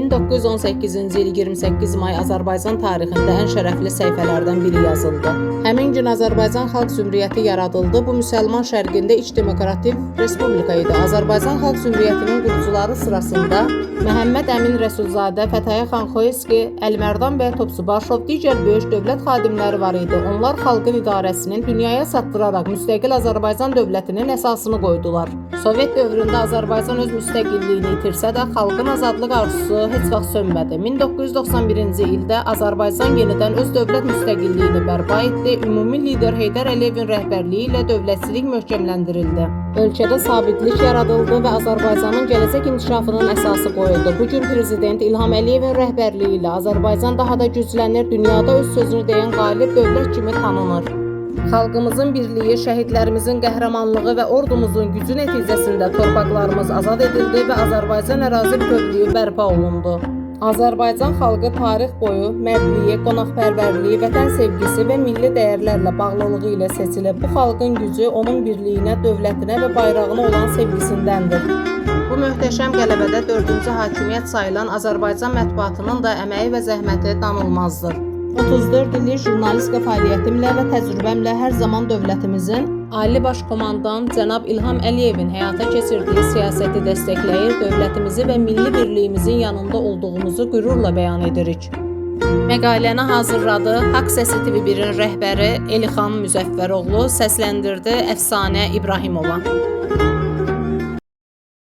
1918-ci il 28 may Azərbaycan tarixində ən şərəfli səhifələrdən biri yazıldı. Həmin gün Azərbaycan Xalq Cümhuriyyəti yaradıldı. Bu müsəlman şərqində ilk demokratik respublika idi. Azərbaycan Xalq Cümhuriyyətinin qurucuları sırasında Məhəmməd Əmin Rəsulzadə, Fətəli xan Xoyski, Əlimərdan bəy Topçubaşov, digər böyük dövlət xadimləri var idi. Onlar xalqın idarəsinin dünyaya çatdıraraq müstəqil Azərbaycan dövlətinin əsasını qoydular. Sovet dövründə Azərbaycan öz müstəqilliyini itirsə də, xalqın azadlıq arzusu heç vaxt sönmədi. 1991-ci ildə Azərbaycan yenidən öz dövlət müstəqilliyini bərpa etdi. Ümumi lider Heydər Əliyevin rəhbərliyi ilə dövlətçilik möhkəmləndirildi. Ölkədə sabitlik yaradıldı və Azərbaycanın gələcək inkişafının əsası qoyuldu. Bu gün prezident İlham Əliyevin rəhbərliyi ilə Azərbaycan daha da güclənir, dünyada öz sözünü deyən qalib dövlət kimi tanınır. Xalqımızın birliyi, şəhidlərimizin qəhrəmanlığı və ordumuzun gücü nəticəsində torpaqlarımız azad edildi və Azərbaycan ərazi bütövlüyü bərpa olundu. Azərbaycan xalqı tarix boyu mərdliyi, qonaqpərvərliyi, vətən sevgisi və milli dəyərlərlə bağlılığı ilə seçilib. Bu xalqın gücü onun birliyinə, dövlətinə və bayrağına olan sevgisindəndir. Bu möhtəşəm qələbədə dördüncü hakimiyyət sayılan Azərbaycan mətbuatının da əməyi və zəhməti danılmazdır. 34 illik jurnalistika fəaliyyətimlə və təcrübəmlə hər zaman dövlətimizin Ali Baş Komandan cənab İlham Əliyevin həyata keçirdiyi siyasəti dəstəkləyir, dövlətimizi və milli birliyimizin yanında olduğumuzu qürurla bəyan edirik. Məqaləni hazırladı Haqq Səsi TV1-in rəhbəri Elxan Müzəffəroğlu, səsləndirdi Əfsanə İbrahimova.